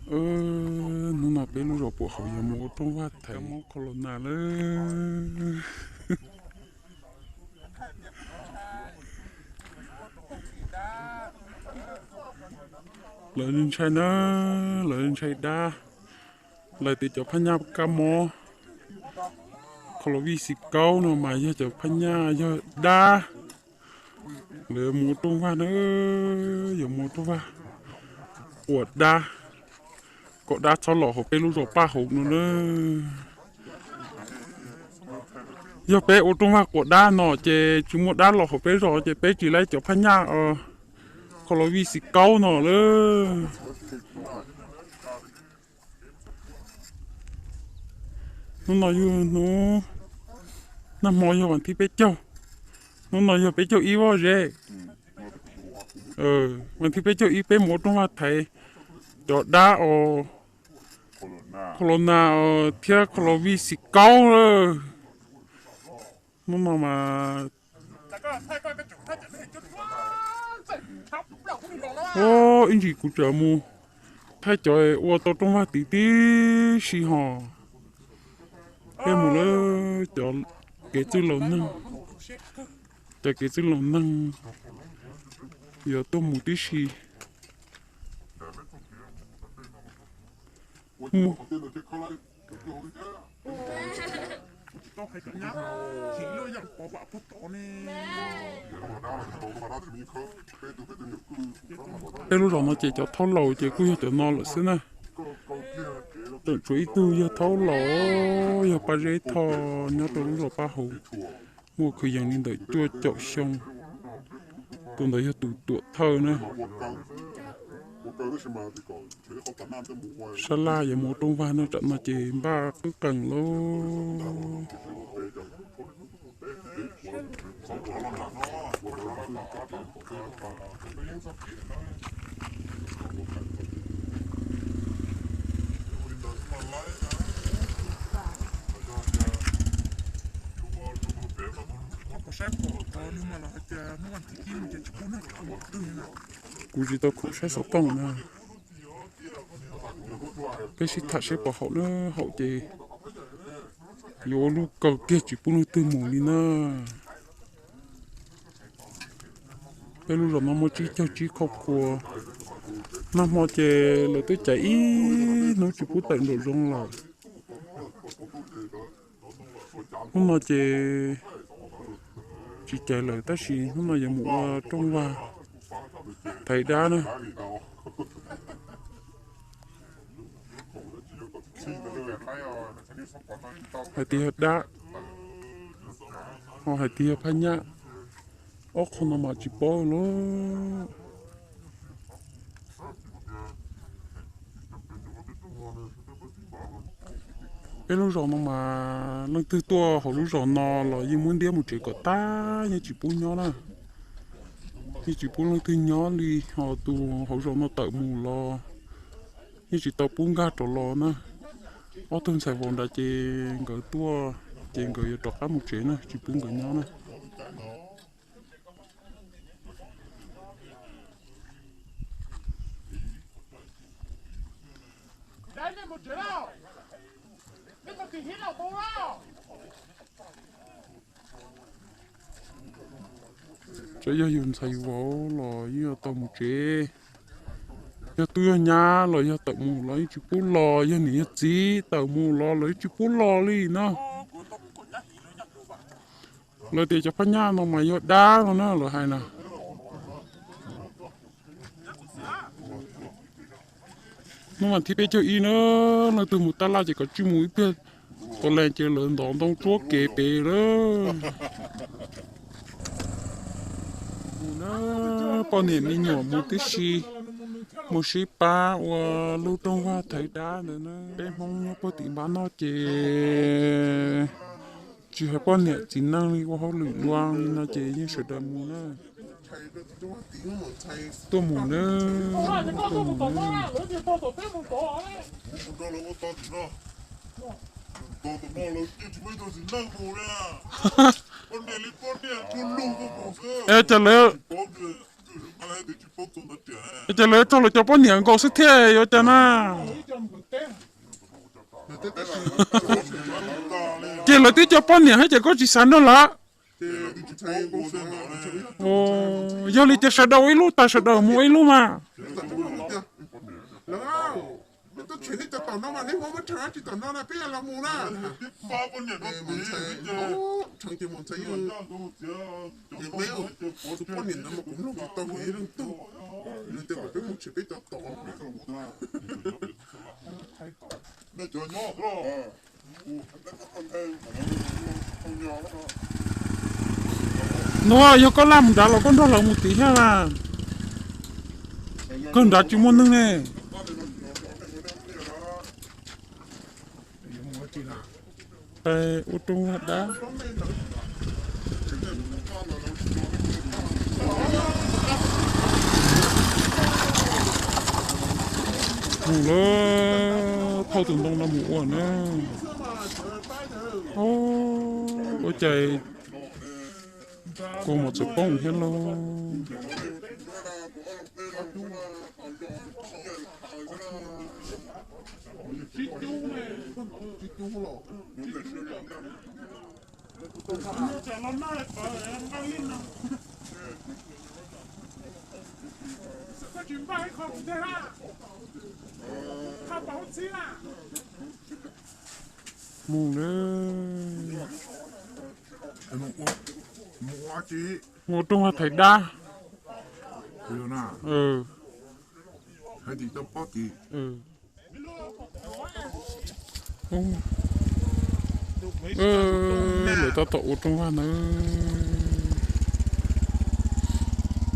Hnub no peb lub zos Puam Hauv yog mus ua rooj vag thaiv mob corona lawm. Lawv ntshai na, lawv ntshai dab. Lawv tias cov phab nyaj kab mob Covid xi kaub no mas yog cov phab nyaj yog dab. Lawv mus ua rooj vag na, yuav mus ua rooj vag quas dab, kom dab txhob los hauv peb lub zos Paj Hauv no na. Yog peb ua rooj vag quas dab no ces tsis muaj dab los hauv peb zos ces peb tsis laib cov phab nyaj Covid xi kaub no lawm. Hnub no yog hnub, nag hmo yog vas thib peb caug, hnub no yog peb caug ib Vaj Zeb. Vas thib peb caug ib peb mus ua rooj vag thaiv cov dab os, corona thiab Covid xi kaub lawm. Hnub no mas ib ntsis kuv tseem mus thaij cov ua tau rooj vag tid tib si hos. Peb mus lawm cov kev txwj laus neeg, cov kev txwj laus neeg yuav tuaj mus tib si. Peb lub zos no ces cov thaub laus ces kuj yog cov no lawm xwb na. Tseem tshuav ib tug yog thaub laus, yog Paj Zeb Thoj nyob rau lub zos Paj Hauv, muaj kwv yees li ntawm cuaj caum xyoo. Tus ntawd yog tus tuam thawj na. Sab laj yuav mus ua rooj vag no, tsam no ces npaj qwb qees lauj. Kuv tsis tau khoom saib xov tooj na. Peb sib tham seb puas haum na, haum ces yuav ua lub kaw kiag tsis pub leej twg mus li na. Peb lub zos no muaj tsib caug tsib kho kua. Nag hmo ces lawv twb caiv ib hnub tsis pub tawm nraum zoov lawm. Hnub no ces tsis caiv lawm tab sis hnub no yuav mus ua rooj vag thaiv dab na. Hais tias yog dab, ho hais tias yog phab nyaj, ob qho no mas tsis paub lawm. Peb lub zos no mas leej twg tuaj hauv lub zos no los yeej muab ntiab mus tsev kom tag, yeej tsis pub nyob na. Yeej tsis pub leej twg nyob li, ho tus hauv zos no tawm mus los yeej tsis tau pub nkag rov los na. Ob tug ntxhais vauv nrad ces nkawd tuaj ces nkawd yuav rov qab mus tsev na, tsis pub nkawd nyob na. Txawm yog yus ntxhais yus vauv los yeej yuav tau mus tsev. Yog tub yog nyab los yog tawm mus los yeej tsis pub los, yog niam yog txiv tawm mus los los yeej tsis pub los li no. Lawv tias cov phab nyaj no mas yog dab no na lawv hais na. Hnub vas thib peb caug ib na, leej twg mus taj laj ces kom tsij mus ib pliag, tos lees ces lawv ntov ntoo tsuab kev pem lawm. Mus na, poj niam me nyuam mus tib si, mus sib pab ua lub rooj vag thaiv dab ntawd na. Peb Hmoob nyob puag tim npab no ces tsis hais poj niam txiv neej li ua hauj lwm dua li no ces yeej sawv daws mus na. Tuaj mus na, tuaj mus na. Es cas lawv, Ces lawv tso lawv cov poj niam nkaus xwb thiab yuav cas na. Ces lawv twb cov poj niam thiab ces koj tsis xav nrog lawv. Yog li ces sawv daws ua ib lub tas sawv daws mus ua ib lub mas. Nuav yog koj laj mus nrad los koj nrog lawv mus tid thiab mas. Kawg nrad tsis muaj neeg ne. Ua rooj vag dab. Mus lawm, thauj tus ntoo no mus ua na. Ua cas kua muag txawm poob thiab lauj. Mus na. Mus rooj vag thaiv dab. Lawv tab tom ua rooj vag na.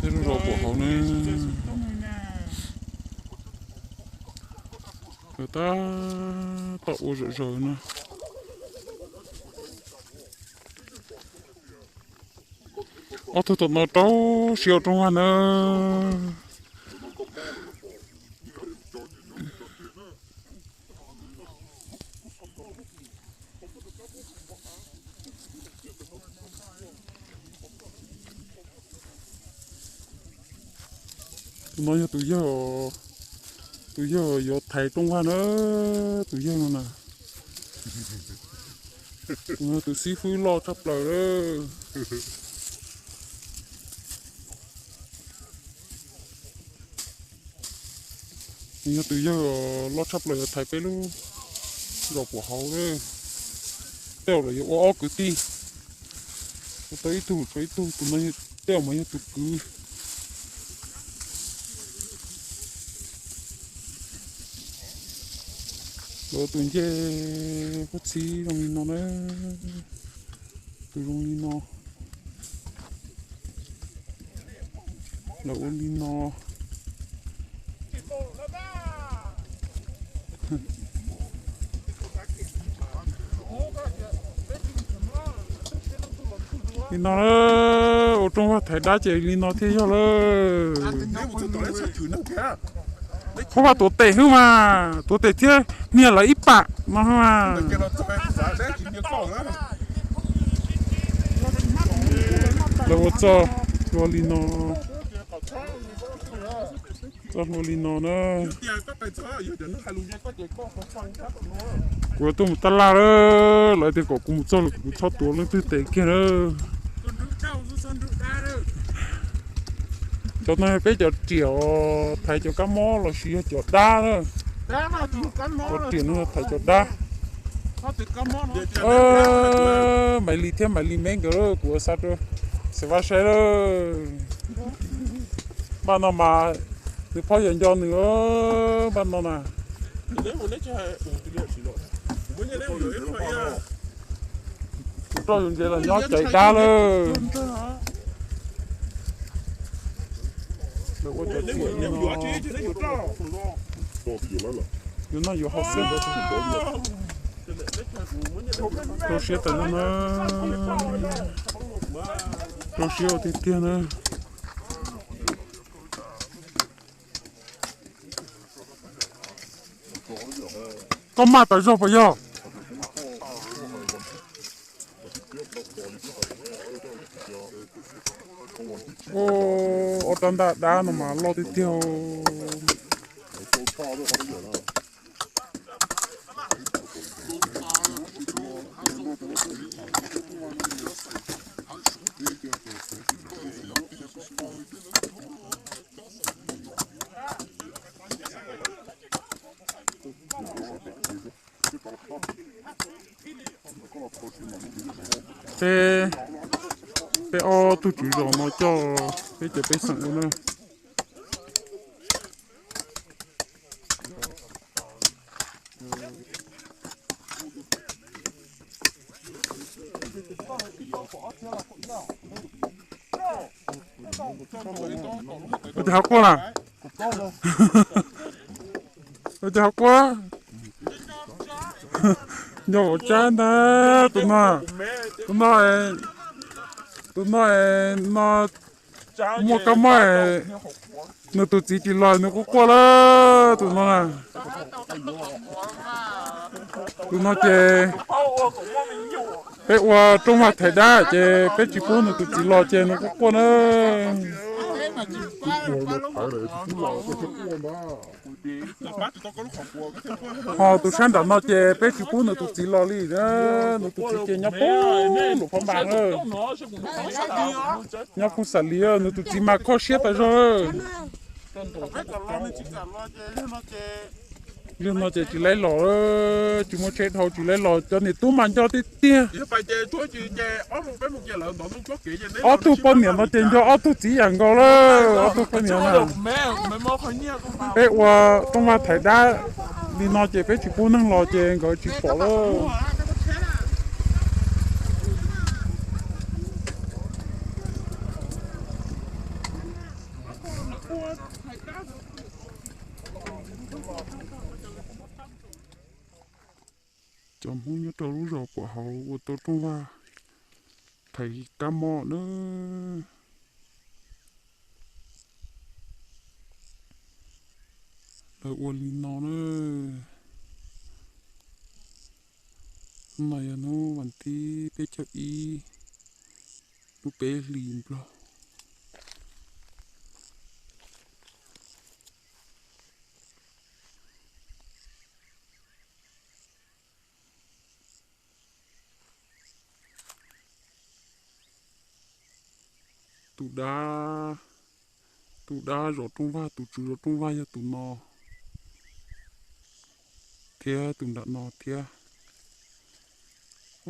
Tej lub zos pum hauv na. Lawv tab tom ua zom zaws na. Ob tug tom no rau siab ua rooj vag na. Tus no yog tus yawg, tus yawg yuav thaiv rooj vag na, tus yawg no na. Tus no tus xib fwb loj tshaj plaws lawm. Nws yog tus yawg loj tshaj plaws yuav thaiv peb lub zos pum hauv. Tej zaum lawv yuav ua ob kwv tij, ua tau ib tug rau ib tug, tus no tej zaum mas yog tus kwv. Lawv ua tus ncej puab txhib zoo li no na, tus zoo li no. Lawv ua li no. Li no, ua rooj vag thaiv dab ces li no thiaj yog lawm. Qhov vaj tuav tes xwb mas, tuav tes thiab niag lawv ib pam no xwb mas. Lawv ua txoj hlua li no, txoj hlua li no na. Kuv yuav tuaj mus tab laj lawm, lawv tias kom kuv mus txog lawm kuv txhob tuav leej twg tes kiag na. Cov no yog peb cov riam thaiv cov kab mob los sis yog cov dab na. Cov riam no yog thaiv cov dab. Maiv Lis thiab Maiv Lis me nkawd, kuv ua xa rau Xeem Vaj saib lawm. Npaj no mas nws phob yog nco nws, npaj no na. Kuv roj yus ntses los nyob caiv dab lawm. Lawv ua cov riam li no, yus noj yus haus xwb. Rau siab tawm no na, rau siab ua tiag tiag na. Koj maj tas zog puas yog? Ub, ob rab ntaj dab no mas loj tiag tiag. Peb, peb ob tug tswv zos no coj peb cov pej xeem ua na. Ua cas ho quaj na? Ua cas ho quaj? Nco ua tsab ntag tus no. Tus no, tus no no muaj kab mob, nws tus txiv tsis los nws quaj quaj lawm tus no. Tus no ces peb ua rooj vag thaiv dab ces peb tsis pub nws tus txiv los ces nws quaj quaj na. Ho tus sab nram no ces peb tsis pub nws tus txiv los li, nws tus txiv ces nyob puag lub phab npas na. Nyob puag xam li, nws tus txiv mas kho siab tas zog. Li no ces tsis laib los, tsis muaj tsheb dhau tsis laib los, cov niam tub mas nco tiag tiag. Ob tug poj niam no ces nco ob tug txiv yam nkaus lawm, ob tug poj niam na. Peb ua rooj vag thaiv dab li no ces peb tsis pub neeg los ces nkawd tsis pom lawm. Cov Hmoob nyob rau lub zos Puam Hauv ua tau rooj vag thaiv kab mob na. Lawv ua li no na. Hnub no yog hnub vas thib peb caug ib, lub peb hlis Nplog. Tus dab, tus dab zov rooj vag, tus tswv zov rooj vag yog tus no thiab tus nram no thiab.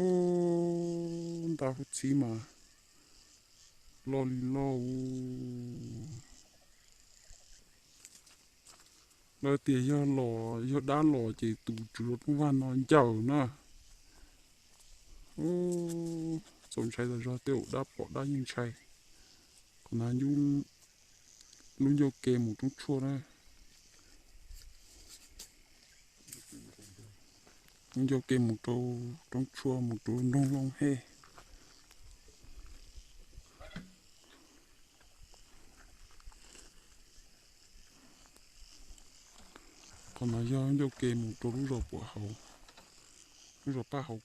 Ub, nta hub txhib mas loj li loj. Lawv tias yog los, yog dab los ces tus tswv zov rooj vag no ncaws na. Ub, txaus ntshai tas zog, tej zaum dab pom dab yeej ntshai. Qhov no lub ncauj ke mus roob tshuaj na. Lub ncauj ke mus rau roob tshuaj, mus rau nroog Looj Hej. Qhov no yog ncauj ke mus rau lub zos Puam Hauv, lub zos Paj Hauv.